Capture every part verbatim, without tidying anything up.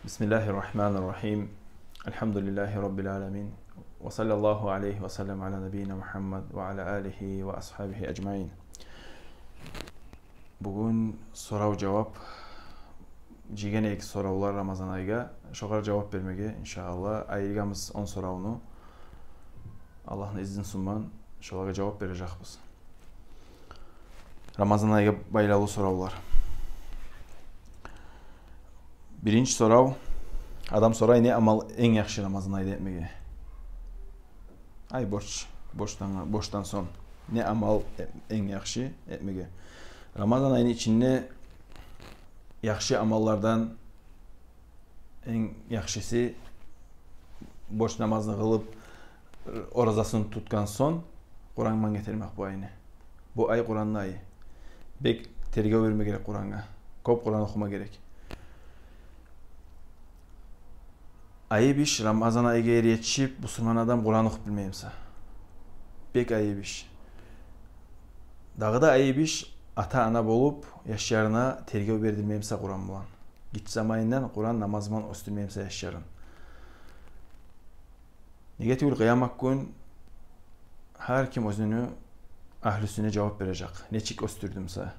بسم الله الرحمن الرحيم. الحمد لله رب العالمين. وصلى الله عليه وسلم على نبينا محمد وعلى آله وأصحابه أجمعين. Бугюн сорав-жавап, жыйгъан эдик соравлар Рамазан айгъа. Шогъар жавап бермеге, иншааллагь, айыргъанбыз он соравну. Аллагьны изни сюйсюн, шолагъа жавап бережекбиз. Рамазан айгъа байлавлу соравлар. Биринчи сорав. Адам сорай: не амал энг яхшы Рамазан айда этмеге? Ай борч, борчдан, борчдан сонг. Не амал э-, энг яхшы этмеге? Рамазан айны ичинде яхшы амаллардан энг яхшысы борч намазны къылып, оразасын тутгъан сонг, Къуран ман гетермек бу айны. Бу ай Къуранны айы. Бек тергев берме герек Къурангъа. Кёп Къуран охума герек. Айып иш, Рамазан айгъа ери етишип, бусурман адам Къуран охуп билмей буса. Бек айып иш. Дагъы да айып иш, ата-ана болуп, яшларына тергев бердирмей буса Къуран булан. Гиччи заманындан Къуран намазы ман оьсдюрмей буса яшларын. Неге тюгюл, къыямат гюн гьар ким оьзюню агьлюсюне жавап бережек. Нечик оьсдюрдюм буса,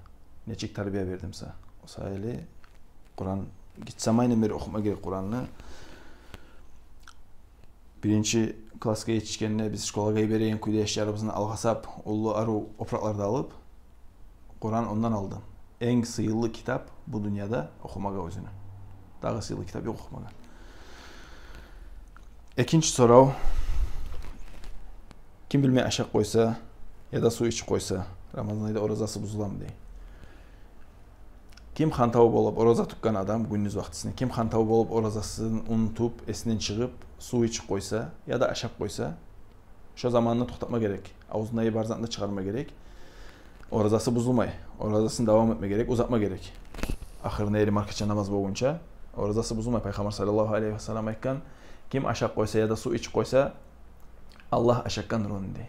нечик тарбия бердим буса. О саялы Къуран, гиччи заманындан берли охума герек Къуранны. Биринчи классгъа етишгенде биз школагъа йибереген кюйде яшларыбызны алгъасап, уллу арив опуракълар да алып, Къуран ондан алды. Энг сыйлы китап бу дюньяда охумагъа оьзюню. Дагъы сыйлы китап ёкъ охумагъа. Экинчи сорав. Ким билмей ашап къойса яда сув ичип къойса, Рамазан айда оразасы бузуламы дей. Ким хантав болуп ораза тутгъан адам, гюндюз вакътисинде, ким хантав болуп оразасын унутуп, эсинден чыгъып, сув ичип къойса яда ашап къойса, шо заманында токътатма герек. Авзундагъы бар затны да чыгъарма герек. Оразасы бузулмай. Оразасын давам этме герек, узатма герек. Ахырына ерли маркача намаз болгъунча оразасы бузулмай. Пайхаммар саллаллагьу алайгьи ва саллам айтгъан: ким ашап къойса яда сув ичип къойса, Аллагь ашатгъандыр ону дей.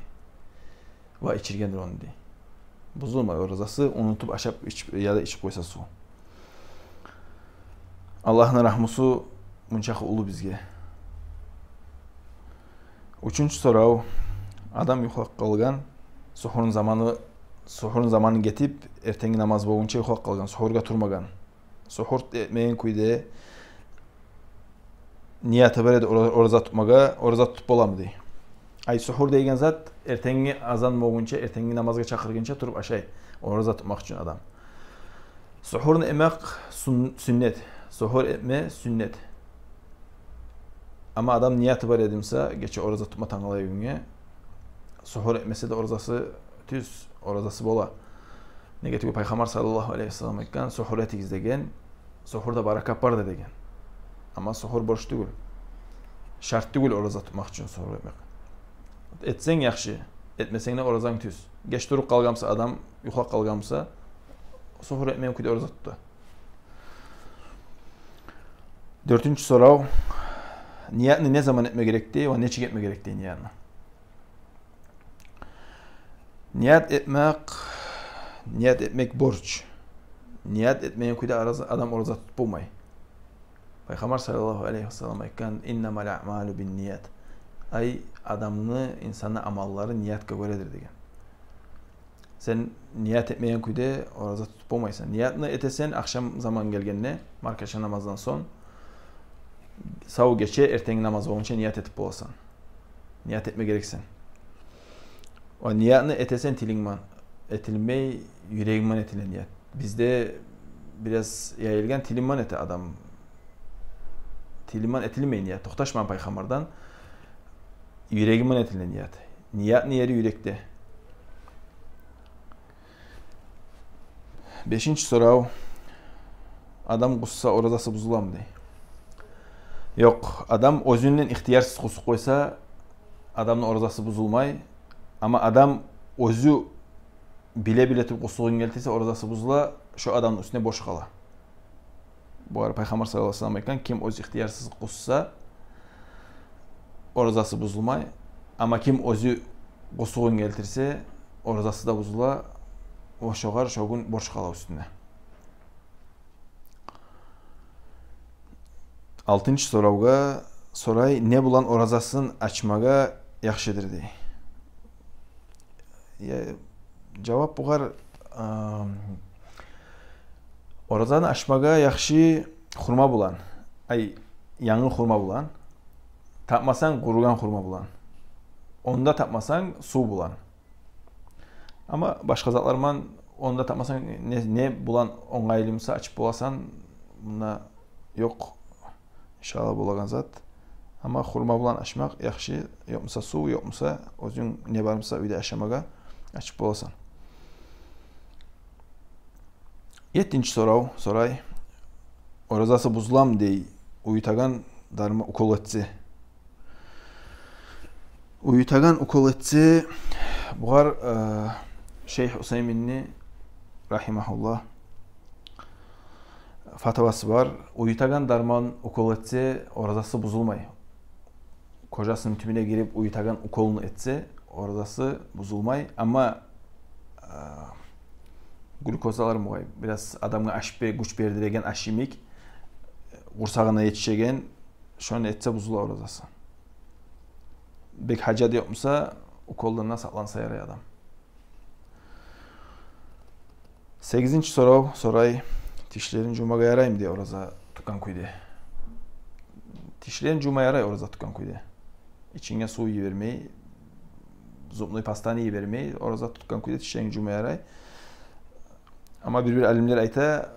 Ва ичиргендир ону дей. Бузулмай оразасы, унутуп ашап, ичип, яда ичип къойса сув. Аллагьны рагьмусу мунчакъы уллу бизге. Уьчюнчю сорав. Адам юхлап къалгъан, сухурну заманы, сухурну заманы гетип, эртенги намаз болгъунча юхлап къалгъан, сухургъа турмагъан. Сухур этмеген кюйде нияты бар эди ора-, ораза тутмагъа, ораза тутуп боламы дей. Ай, сухур деген зат эртенги азан болгъунча, эртенги намазгъа чакъыргъынча туруп ашай, ораза тутмакъ учун адам. Сухурну этмек сун-, сюннет. Сухур этме сюннет. Амма адам нияты бар эди буса, гече ораза тутма, тангалагъы гюнге сухур этмесе де оразасы тюз, оразасы бола. Неге тюгюл, Пайхаммар саллаллагьу алайгьи ва саллам айтгъан: сухур этигиз деген, сухурда баракат бардыр деген. Амма сухур борч тюгюл. Шарт тюгюл ораза тутмакъ учун сухур этмек. Этсенг яхшы, этмесенг де оразанг тюз. Геч туруп къалгъан буса адам, юхлап къалгъан буса, сухур этмеген кюйде ораза тута. Дёртюнчю сорав. Ниятны не заман этме герек дей ва нечик этме герек дей ниятны? Ният этмек, ният этмек борч. Ният этмеген кюйде араз-, адам ораза тутуп болмай. Пайхаммар саллаллагьу алайгьи ва саллам айтгъан: «Иннамал аъмалу бинният». Ай, адамны, инсанны амаллары ниятгъа гёредир деген. Сен ният этмеген кюйде ораза тутуп болмайсан. Ниятны этесен ахшам заман гелгенде, маркача намаздан сонг, сав гече эртенги намаз болгъунча ният этип боласан. Ният этме герексен. Ва ниятны этесен тилинг ман. Этилмей, юрегинг ман этиле ният. Бизде бираз яйылгъан, тилин ман эте адам. Тилин ман этилмей ният. Токъташмагъан Пайхаммардан. Юрегин ман этиле ният. Ниятны ери юрекде. Бешинчи сорав. Адам къусса, оразасы бузуламы дей. Ёкъ, адам оьзюнден ихтиярсыз къусуп къойса, адамны оразасы бузулмай. Амма адам оьзю биле-биле туруп къусугъун гелтирсе, оразасы бузула, шо адамны уьстюне борч къала. Бугъар Пайхаммар саллаллагьу алайгьи ва саллам айтгъан: «Ким оьзю ихтиярсыз къусса, оразасы бузулмай. Амма ким оьзю къусугъун гелтирсе, оразасы да бузула, ва шогъар шо гюн борч къала уьстюне». Алтынчы соравгъа сорай, не булан оразасын ачмагъа яхшыдыр дей. Я, жавап бугъар, ам, оразаны ачмагъа яхшы хурма булан. Ай, янгы хурма булан. Тапмасанг, къуругъан хурма булан. Онда тапмасанг, сув булан. Амма башгъа затлар булан, онда тапмасанг, не, не булан онгайлы буса ачып боласан, мунда ёкъ иншаллагь болагъан зат. Амма хурма булан ачмакъ яхшы, ёкъ буса сув, ёкъ буса оьзюнг не бар буса уьйде ашамагъа ачып боласан. Еттинчи сорав сорай. Оразасы бузуламы дей, уютагъан дарма укол этсе. Уютагъан укол этсе, бугъар, э, шейх Усайминни, рахимагьуллагь, фатавасы бар. Уютагъан дарман укол этсе, оразасы бузулмай. Кожасыны тюбюне гирип уютагъан уколну этсе, оразасы бузулмай. Амма, э, глюкозалар бугъай, бираз адамгъа аш бе-, гюч бердиреген аш йимик, къурсагъына етишеген, шону этсе бузула оразасы. Бек гьажаты ёкъ буса, уколдан да сакъланса ярай адам. Сегизинчи сорав сорай, тишлерин жувмагъа яраймы дей ораза тутгъан кюйде. Тишлерин жувма ярай ораза тутгъан кюйде. Ичинге сув йибермей, зубной пастаны йибермей, ораза тутгъан кюйде тишлерин жувма ярай. Амма бир-бир алимлер айта,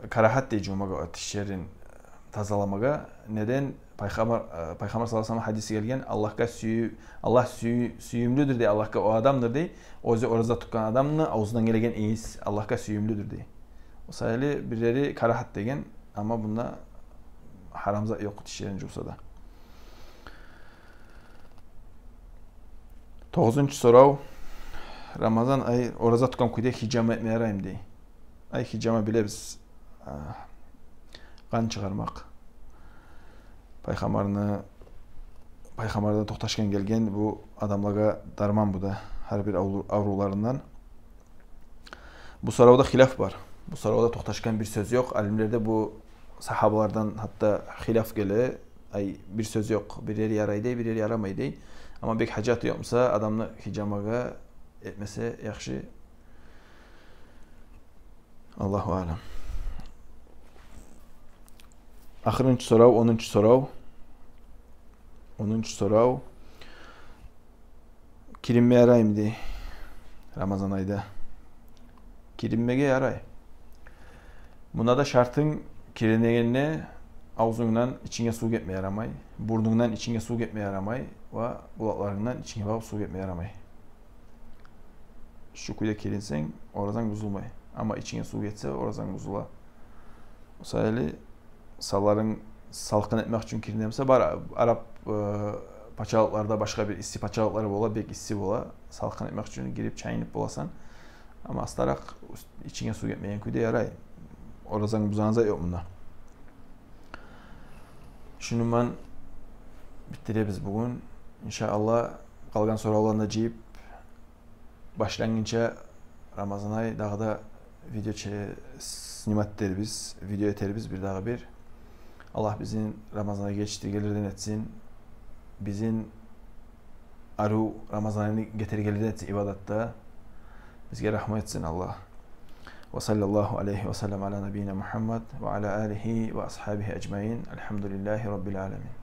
карагьат дей жувмагъа, тишлерин тазаламагъа. Неден? Пайхаммар, э, Пайхаммар саллаллагьу алайгьи ва саллам гьадиси гелген: Аллагьгъа сюю-, Аллагь сюю-, сююмлюдюр дей, Аллагьгъа о адамдыр дей, оьзю ораза тутгъан адамны авзундан гелеген ийис Аллагьгъа сююмлюдюр дей. О саялы бирлери карагьат деген, амма бунда гьарам зат ёкъ, тишлерин жувса да. Тогъузунчу сорав. Рамазан ай ораза тутгъан кюйде хижама этме яраймы дей. Ай хижама билебиз, а, къан чыгъармакъ. Пайхаммарны, Пайхаммардан токъташгъан гелген бу адамлагъа дарман бу да, гьар бир авру-, аврувларындан. Бу соравда хилаф бар. Бу соравда токъташгъан бир сёз ёкъ. Алимлерде бу сагьабалардан гьатта хилаф геле. Ай, бир сёз ёкъ. Бирлери ярай дей, бирлери ярамай дей. Амма бек гьажаты ёкъ буса, адамны хижамагъа этмесе яхшы. Аллагьу аълам. Ахырынчы сорав, онунчу сорав. Онунчу сорав. Киринме яраймы дей Рамазан айда? Киринмеге ярай. Мунда да шартынг, киринегенде авзунгдан ичинге сув гетме ярамай, бурнунгдан ичинге сув гетме ярамай ва къулакъларынгдан ичинге багъып сув гетме ярамай. Шу кюйде киринсенг, оразанг бузулмай. Амма ичинге сув гетсе, оразанг бузула. О саялы санларынг салкъын этмек учун киринемсе, бар араб, э, пачалыкъларда, башгъа бир исси пачалыкълар бола, бек исси бола. Салкъын этмек учун гирип чайынып боласан. Амма астаракъ уьст-, ичинге сув гетмеген кюйде ярай. Оразанг бузагъан зат ёкъ мунда. Шуну булан битдиребиз бугюн. Иншааллагь, къалгъан соравланы да жыйып, башлангъынча Рамазан ай дагъы да видео че-, снимать этербиз, видео этербиз бир дагъы бир. Аллагь бизин Рамазан айгъа етишдиргенлерден этсин. Бизин арив Рамазан айны гетиргенлерден этсин ибадатда. Бизге рагьмат этсин Аллагь. Ва саллаллагьу алайгьи ва саллам ала набийина Мугьаммад ва ала алигьи ва асгьабигьи ажмаин. Альгьамдулиллагьи раббил аламин.